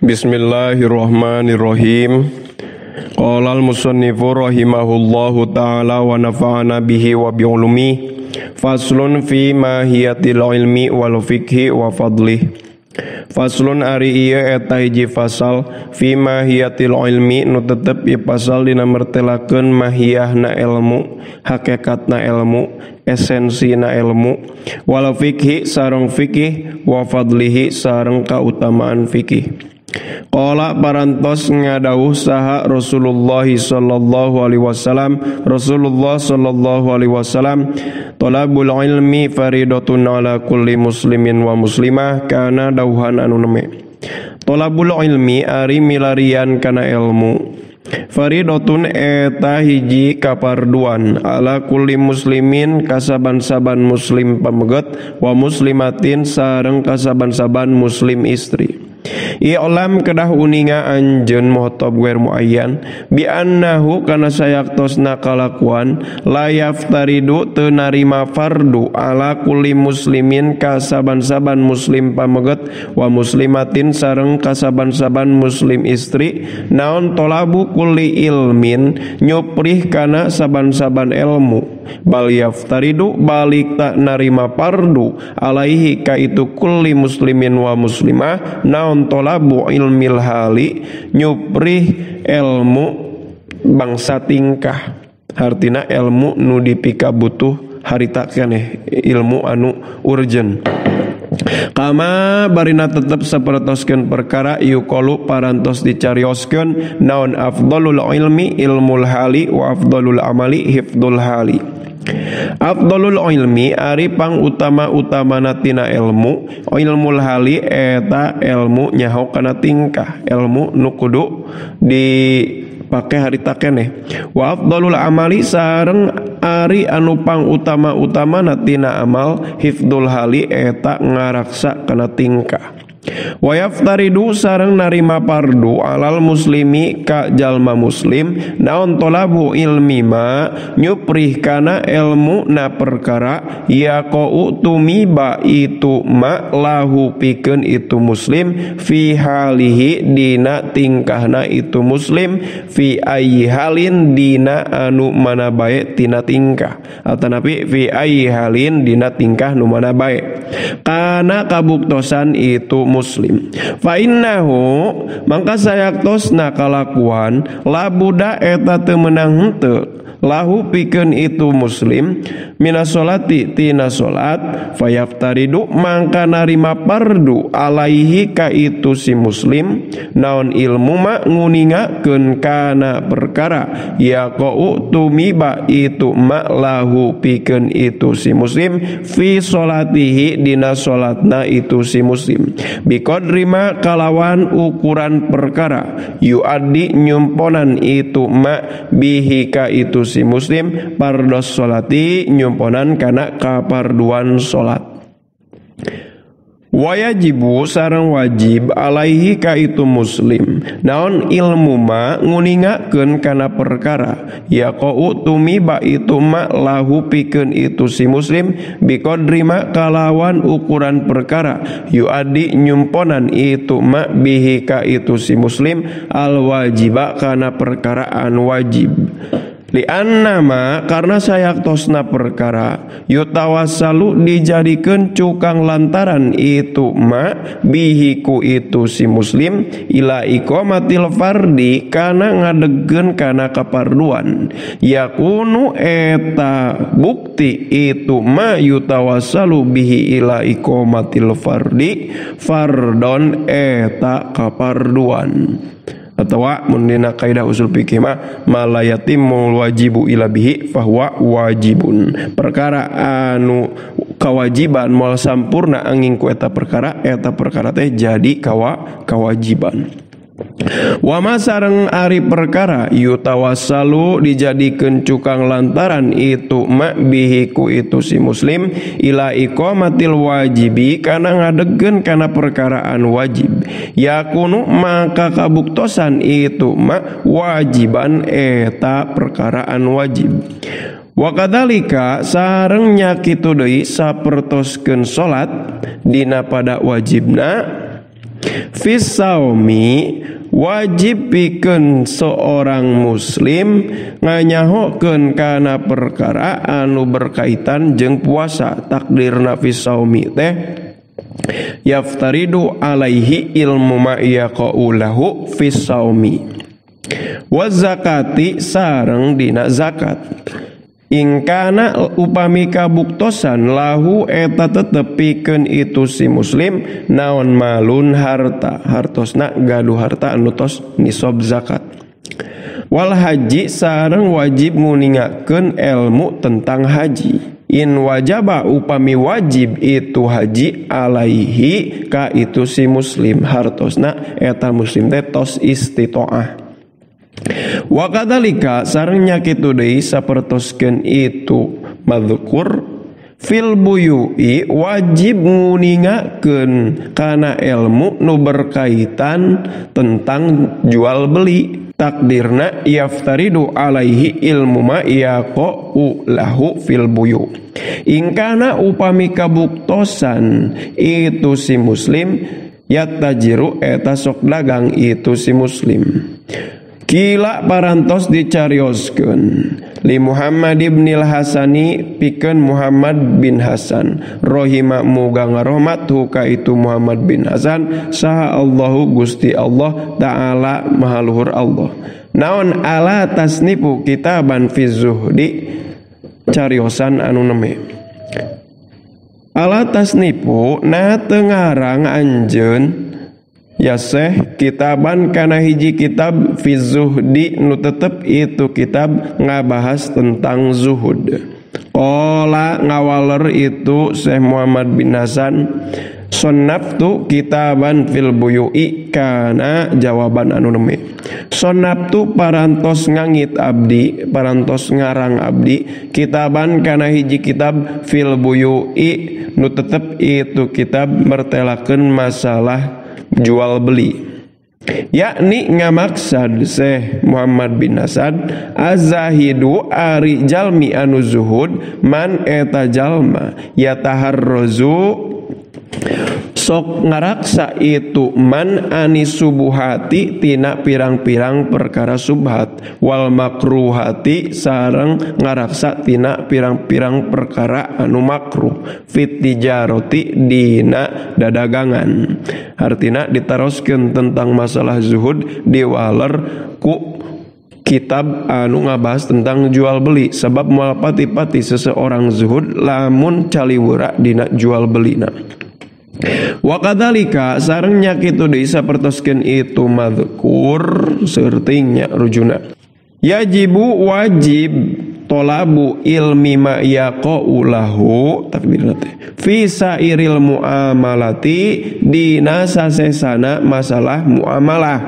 Bismillahirrahmanirrahim. Qala al-musannifu rahimahullahu ta'ala wa nafa'ana bihi wa bi'ulumi. Faslun fi mahiyatil ilmi wal fikhi wa fadlih. Faslun ari ieu eta hiji fasal fi mahiyatil ilmi nu tetep ieu pasal dina mertelakeun mahiyahna ilmu, hakikatna ilmu, esensina ilmu, wal fikhi sareng fikih, wa fadlihi sareng kautamaan fikih. Qala parantos ngadawuh saha Rasulullah sallallahu alaihi wasallam, Rasulullah sallallahu alaihi wasallam, talabul ilmi faridatun ala kulli muslimin wa muslimah, kana dawuhan anu neme. Talabul ilmi ari milarian kana ilmu, faridatun eta hiji kaparduan ala kulli muslimin kasaban-saban muslim pameget, wa muslimatin sareng kasaban-saban muslim istri. I'lam kedah uninga anjeun muhtab guer muayyan bi annahu kana sayaktosna kalakuan la yaftaridu teu narima fardu ala kulli muslimin kasaban-saban muslim pameget wa muslimatin sareng kasaban-saban muslim istri naon tolabu kulli ilmin nyuprih kana saban-saban ilmu bal yaftaridu balik tak narima fardu alaihi ka itu kulli muslimin wa muslimah naon tolabu ilmil hali nyuprih ilmu bangsa tingkah, hartina ilmu nu dipika butuh harita keneh, ilmu anu urgent. Kama barina tetep sapertoskeun perkara yuqalu parantos dicarioskeun naon afdalul ilmi ilmul hali wa afdalul amali hifdzul hali. Afdalul ilmi ari pang utama-utamana tina ilmu, ilmul hali eta ilmu nyaho kana tingkah, ilmu nu kudu dipake harita keneh. Wa afdalul amali sareng ari anu pang utama-utamana tina amal hifdzul hali eta ngaraksa kana tingkah. Wa yaftaridu sareng narima pardu alal muslimi ka jalma muslim naon tolabu ilmi ma nyuprih kana ilmu na perkara yaqau tumiba itu ma lahu pikeun itu muslim fi halihi dina tingkahna itu muslim fi ayyi halin dina anu mana bae tina tingkah atanapi fi ayyi halin dina tingkah nu mana bae kana kabuktosan itu muslim. Fa innahu mangka sayaktosna kalakuan labuda eta teu meunang henteu lahu pikeun itu muslim minas sholati tina salat fayaftaridu mangka narima pardu alaihi ka itu si muslim naon ilmu ma nguningakeun kana perkara yaqau tumiba itu ma lahu pikeun itu si muslim fi sholatihi dina salatna itu si muslim biqadri ma kalawan ukuran perkara yuaddi nyumponan itu ma bihi ka itu si muslim pardos sholati nyumponan kana kaparduan salat. Wajibu sareng wajib alaihi ka itu muslim naon ilmu ma nguningakeun kana perkara yaqau tumiba itu ma lahu pikeun itu si muslim biqadri ma kalawan ukuran perkara yuaddi nyumponan itu ma bihi ka itu si muslim al wajiba kana perkara anu wajib. Li'annama karena sayaktosna perkara yutawassalu dijadikeun cukang lantaran itu ma bihiku itu si muslim ila iqamatil fardi kana ngadegkeun kana kaparduan yakunu eta bukti itu ma yutawassalu bihi ila iqamatil fardi fardon eta kaparduan. Atawa mun dina kaidah usul fikih mah ma la yatimul wajibu ila bihi fahuwa wajibun. Perkara anu kewajiban moal sampurna angin ku eta perkara teh jadi kawajiban. Wa ma sareng ari perkara yutawassalu dijadikeun cukang lantaran itu ma bihi ku itu si muslim ila iqamatil wajibi kana ngadegkeun kana perkara anu wajib yakunu maka kabuktosan itu ma wajiban eta perkara anu wajib. Wa kadzalika sareng nya kitu deui sapertoskeun salat dina pada wajibna Fis saumi wajib pikeun seorang muslim nganyahokeun kana perkara anu berkaitan jeung puasa. Takdirna fis saumi teh yaftaridu alaihi ilmu ma yaqau lahu fis saumi. Wa zakati sareng dina zakat. Ingkana upami kabuktosan lahu eta tetep pikeun itu si muslim naon malun harta, hartosna gaduh harta anu tos nisab zakat. Wal haji sareng wajib nguningakeun ilmu tentang haji. In wajaba upami wajib itu haji alaihi ka itu si muslim, hartosna eta muslim teh tos istitoah. Wa kadzalika sareng nya kitu deui sapertoskeun itu madzkur fil buyui wajib nguningakeun kana ilmu nu berkaitan tentang jual beli. Takdirna yaftaridu alaihi ilmu ma yaqau lahu fil buyu. Ingkana upami kabuktosan itu si muslim yatajiru eta sok dagang itu si muslim. Kila parantos dicarioskeun li Muhammad ibnil Hasani pikeun Muhammad bin Hasan rohima muga ngarohmat ka itu Muhammad bin Hasan saha Allahu Gusti Allah taala maha luhur Allah. Naon ala tasnifu kitaban fi zuhdi cariosan anu neme. Ala tasnifu na teu ngarang anjeun ya seh kitaban kana hiji kitab fi zuhdi nu tetep itu kitab ngabahas tentang zuhud. Qala ngawaler itu Syekh Muhammad bin Hasan sonnaftu kitaban fil buyui kana jawaban anu neme. Sonnaftu parantos ngangit abdi, parantos ngarang abdi kitaban kana hiji kitab fil buyui nu tetep itu kitab mertelakeun masalah jual beli. Yakni ngamaksad Syekh Muhammad bin Hasan azahidu ari jalmi anu zuhud man eta jalma yataharrozu sok ngaraksa itu man ani subuhati tina pirang-pirang perkara subhat wal makruhati sareng ngaraksa tina pirang-pirang perkara anu makruh fit tijaroti dina dadagangan. Hartina ditaroskeun tentang masalah zuhud diwaler ku kitab anu ngabahas tentang jual beli, sebab moal pati-pati seseorang zuhud lamun caliwura dina jual belina. Wa kadzalika sareng nya kitu deui sapertoskeun itu madzkur saeutingnya rujuna. Yajibu wajib tolabu ilmi ma yaqau lahu takdirna teh fi sairil muamalati dina sasesana masalah muamalah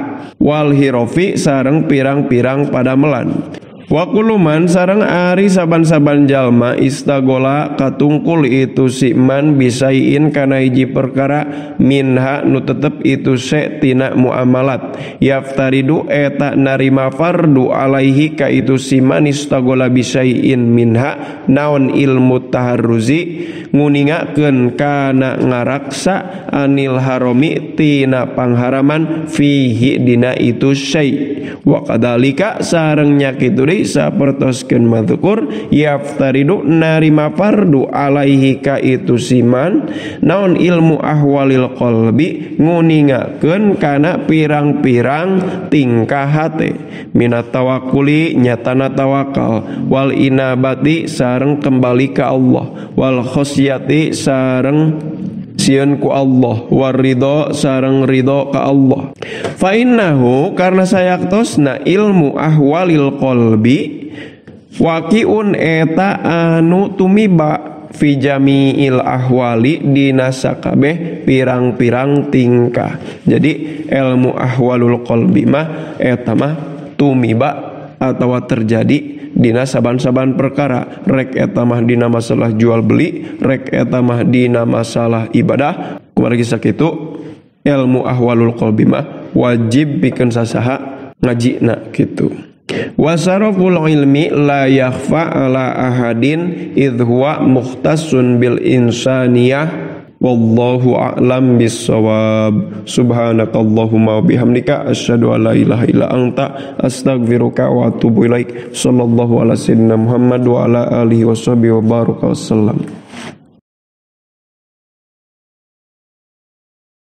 wal hirofi sareng pirang-pirang padamelan. Wa kuluman sareng ari saban-saban jalma istagola katungkul itu si man bisaiin kana hiji perkara minha nu tetep itu se tina muamalat yaftaridu eta narima fardu alaihi ka itu si man istagola bisaiin minha naon ilmu taharruzi nguningakeun kana ngaraksa anil harami tina pangharaman fihi dina itu syai. Wa kadzalika sareng nya kitu sapertoskeun madzkur yaftaridu narima fardu alaihi ka itu siman naon ilmu ahwalil qalbi nguningakeun kana pirang-pirang tingkah hate minat tawakkuli nyatana tawakal wal inabati sareng kembali ka Allah wal khosyati sareng sieun ku Allah war ridho sareng ridho ka Allah. Fa innahu karena sayaktosna ilmu ahwalil qalbi waqiun eta anu tumiba fi jami'il ahwali dina sakabeh pirang-pirang tingkah. Jadi ilmu ahwalul qalbi mah eta mah tumiba atawa terjadi dina saban-saban perkara, rek eta mah dina masalah jual beli, rek eta mah dina masalah ibadah. Kumargi sakitu ilmu ahwalul qalbi mah wajib pikeun sasaha ngajina kitu. Wasaraful ilmi la yakhfa ala ahadin idh huwa mukhtassun bil insaniyah Wallahu a'lam bissawab. Subhanakallahumma wa bihamdika asyhadu an la ilaha illa anta astaghfiruka wa atubu ilaik. Sallallahu ala sayyidina Muhammad wa ala alihi washabbihi wa baraka wasallam.